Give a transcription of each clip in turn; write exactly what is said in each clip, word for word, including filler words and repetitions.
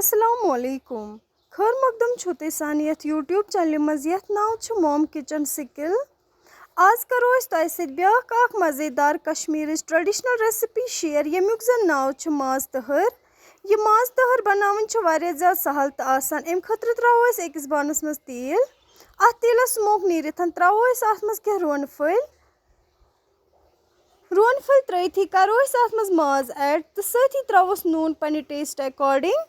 السلام علیکم۔ خٲر مقدم چھُو تُہۍ سانہِ یَتھ YouTube چینلہِ منٛز، یَتھ ناو چھُ Mom Kitchen Skill۔ آز کَرو أسۍ تۄہہِ سۭتۍ بیٛاکھ اَکھ مَزیدار کشمیٖرٕچ traditional recipe share، ییٚمیُک زَن ناو چھُ ماز تٔہَر۔ یہِ ماز تٔہَر بَناوٕنۍ چھِ واریاہ زیادٕ سَہَل تہٕ آسان۔ اَمہِ خٲطرٕ ترٛاوو أسۍ أکِس بانَس منٛز تیٖل۔ اَتھ تیٖلَس smoke نیٖرِتھ ترٛاوو أسۍ اَتھ منٛز کینٛہہ روٗنہٕ پھٔلۍ۔ روٗنہٕ پھٔلۍ ترٛٲوتھٕے کَرو أسۍ اَتھ منٛز ماز add تہٕ سۭتی ترٛاووس نوٗن پنٛنہِ taste according۔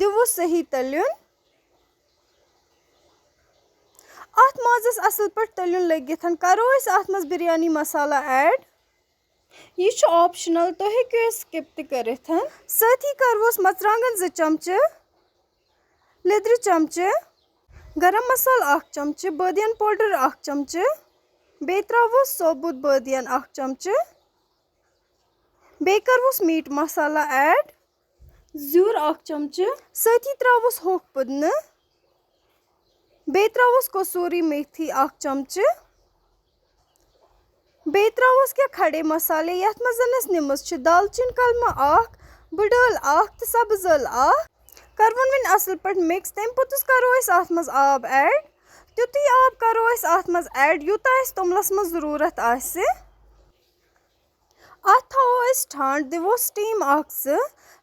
دِووس صحیح تٔلیُن۔ اَتھ مازَس اَصٕل پٲٹھۍ تٔلیُن لٔگِتھ کَرو أسۍ اَتھ منٛز بِریانی مصالہ add۔ یہِ چھُ optional، تُہۍ ہیٚکِو یہِ skip تہِ کٔرِتھ۔ سۭتی کَرٕووس مَرژٕوانٛگَن زٕ چمچہٕ، لیٚدرِ چمچہٕ، گرم مصالہٕ اَکھ چمچہٕ، بٲدیان powder اَکھ چمچہٕ، بیٚیہِ ترٛاووس ثوبوٗت بٲدیان اَکھ چمچہٕ، بیٚیہِ کَرٕووس meat مصالہ add، زیُر اَکھ چمچہٕ، سۭتی ترٛاووس ہوٚکھ پُدنہٕ، بیٚیہِ ترٛاووس کسوٗری میتھی اَکھ چمچہٕ، بیٚیہِ ترٛاووس کینٛہہ کھڑے مصالے، یَتھ منٛز زَن اَسہِ نِمٕژ چھِ دالچیٖن کلمہٕ اَکھ، بٕڈ ٲل اَکھ تہٕ سبٕز ٲل اَکھ۔ کَرٕوُن وۄنۍ اَصٕل پٲٹھۍ mix۔ تَمہِ پوٚتُس کَرو أسۍ اَتھ منٛز آب add۔ تیُتُے آب کَرو أسۍ اَتھ منٛز add، یوٗتاہ اَسہِ توٚملَس منٛز ضروٗرت آسہِ۔ اَتھ تھاوو أسۍ ٹھانٛڈ، دِوو steam اَکھ زٕ۔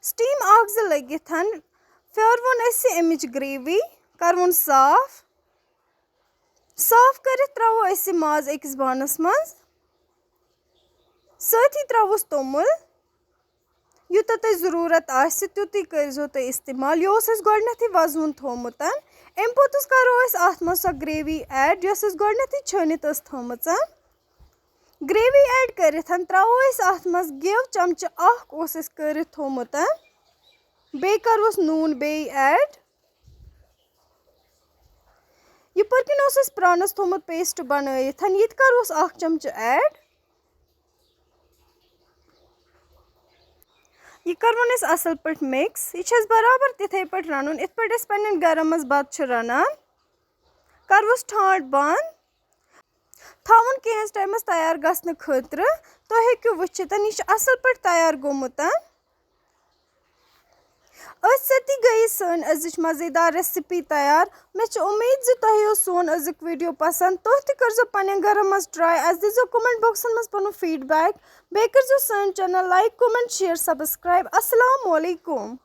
Steam اَکھ زٕ لٔگِتھ پھیوروُن اَسہِ اَمِچ gravy، کَرٕوُن صاف۔ صاف کٔرِتھ ترٛاوو أسۍ یہِ ماز أکِس بانَس منٛز۔ سۭتی ترٛاووس توٚمُل۔ یوٗتاہ تۄہہِ ضروٗرت آسہِ، تیُتُے کٔرۍزیو تُہۍ استعمال۔ یہِ اوس اَسہِ گۄڈٕنٮ۪تھٕے وَزوُن تھوٚومُت۔ اَمہِ پوٚتُس کَرو أسۍ اَتھ منٛز سۄ gravy add، یۄس اَسہِ گۄڈٕنٮ۪تھٕے چھٲنِتھ ٲس تھٲومٕژ۔ Gravy add کٔرِتھ ترٛاوو أسۍ اَتھ منٛز گٮ۪و چمچہٕ اَکھ اوس اَسہِ کٔرِتھ تھوٚومُت۔ بیٚیہِ کَرٕووس نوٗن بیٚیہِ add۔ یِتھ پٲٹھۍ کِنۍ اوس اَسہِ پرٛانَس تھوٚومُت paste بَنٲیِتھ، یہِ تہِ کَرٕووس اَکھ چمچہٕ add۔ یہِ کَرٕوُن اَسہِ اَصٕل پٲٹھۍ mix۔ یہِ چھُ اَسہِ برابر تِتھَے پٲٹھۍ رَنُن، یِتھ پٲٹھۍ أسۍ پنٛنٮ۪ن گَرَن منٛز بَتہٕ چھِ رَنان۔ کَرٕوُس ٹھانٛڈ بنٛد۔ تھاوُن کینٛہَس ٹایمَس تیار گژھنہٕ خٲطرٕ۔ تُہۍ ہیٚکِو وٕچھِتھ، یہِ چھُ اَصٕل پٲٹھۍ تیار گوٚمُت۔ أتھۍ سۭتی گٔیے سٲنۍ أزِچ مَزیدار recipe تیار۔ مےٚ چھِ اُمید زِ تۄہہِ اوس سون أزیُک video پسنٛد۔ تُہۍ تہِ کٔرزیو پنٛنٮ۪ن گَرَن منٛز try۔ اَسہِ دیٖزیو comment boxن منٛز پَنُن feedback۔ بیٚیہِ کٔرزیو سٲنۍ channel like، comment، share، subscribe۔ السلام علیکم۔